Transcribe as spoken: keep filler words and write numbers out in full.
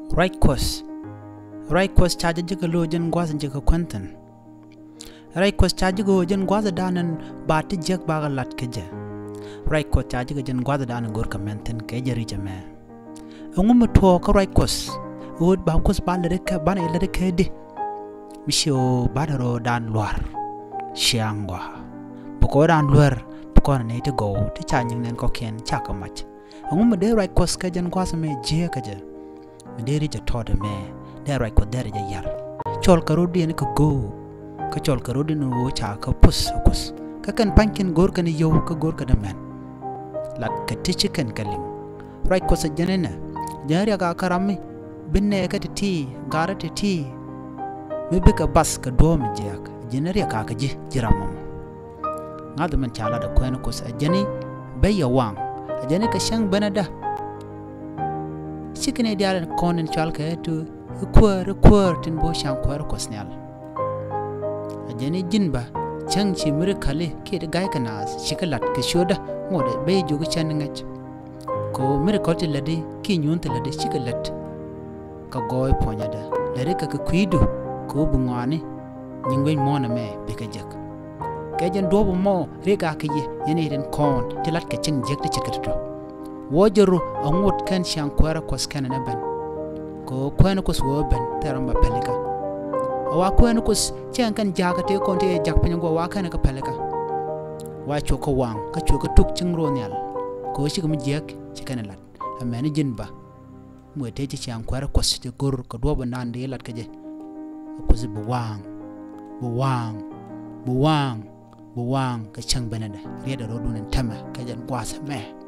Ruac Kuɔth. Ruac Kuɔth ca jɛ ji̱ kɛ lo̱o̱ jɛn gua̱th in ci kɛ kuɛn thi̱n. Ruac Kuɔth ca ji̱ kɛ ɣöö jɛn gua̱thdan in ba ti jiäk bakɛ lat kä jɛ. Ruac Kuɔth ca ji̱ kɛ jɛn gua̱thdan in go̱rkɛ mɛn thi̱n kɛ jɛ ri̱c ɛmɛ. Ɛŋu mi tuɔɔk kä ruac Kuɔth ɣöö ba Kuoth ba lät kɛ, banɛ lät kɛ di? Mi ci ɣöö banɛ röödan lua̱r ciaŋ gɔaa. Bi kɔɔdan luär, bi kɔn ni ti gɔw ti ca nyiŋ nɛn kɔkiɛn ca kɛ mac. Ɛŋu mi dee ruac Kuɔth kɛ jɛn gua̱th mɛ jiɛ kä jɛ? Mi dee ri̱c ɛ tɔɔt ɛmɛ, dee ruac Kuɔth dee rɛ jɛ yar. Cɔl kɛ rot diɛn kɛ go̱o̱k, kä cɔl kɛ rot diɛn ɣöö ca kɛ puth ɛ Kuoth. Kä kɛn pa̱nykiɛn go̱o̱r kɛn yio̱w kä go̱o̱r kɛn mɛn. Lat kɛ ti ci kɛn kɛ liŋ. Ruac Kuɔth ɛ jɛn inɛ, jɛn riɛk a kä ram mi bi nɛɛkɛ ti̱ti̱, garɛ ti̱ti̱. Mi bikɛ bath kɛ duɔ̱ɔ̱p mi jiääk, jɛn riɛk a kä ji̱, ji̱ ram mɔmɔ. Ŋa̱th min ca lat ɛ kuɛɛni Kuoth ɛ jɛn i̱ bä yɛ waŋ, ɛ jɛn i̱ kɛ cäŋ benädä. Cikɛ ni diaal in kɔn in cual kɛ tu i̱ kuäär, i̱ kuäär tin bo̱o̱ ca̱ŋ kuäär Kuɔth nhial. Ɛ jɛn i̱ ji̱n bä cäŋ ci miracle kiɛ ti ga̱ykɛ naath cikɛ lat kɛ ciötdä ŋotdɛ ben jiök i̱ cä ni ŋäc. Kɛ ɣöö miracle ti lätdi kiɛ nyuɔ̱n ti lätdi cikɛ lät kɛ gɔɔy puɔ̱nyädä. Lätdi kɛ kɛ kui̱du kɛ ɣöö bi ŋɔaani nyiŋ guic muɔ̱ɔ̱n ɛmɛ bikɛ jek. Kɛ jɛn duɔ̱ɔ̱p ɛmɔ riɛk a kä yɛ, yɛn i̱ tin kɔn ti lat kɛ cieŋ jiäk ti ce̱tkɛ tɔ̱tɔ̱. Wä jɛ ru a ŋot kɛn ciaŋ kuäärä Kuɔth kɛn ɛn ɛ ben. Kɛ ɣöö kuɛɛni Kuoth wä ben thil ram bɛ pälikä. A wa kuɛɛni Kuoth cɛ ɛn kɛn jakä tëë kɔn tëë jak piny guɔ wa kɛn kä pälikä. Wa cuɔ kä waŋ kä cuɔ kä tuk cieŋ ruɔ̱ɔ̱n nhial. Kɛ ɣöö cikɛ mi jiäk ci kɛn ɛ lat. Amäni ji̱n bä. Mi wëë tëë ci ciaŋ kuäärä Kuɔth ci go̱r kɛ duɔ̱ɔ̱p ɛnan dee lat kä jɛ. Kuoth bi waŋ, bi waŋ, bi waŋ, bi waŋ kɛ cäŋ benädä. Riɛtdɛ rɔ̱dun ɛn täämɛ kɛ jɛn gua̱a̱th ɛmɛ.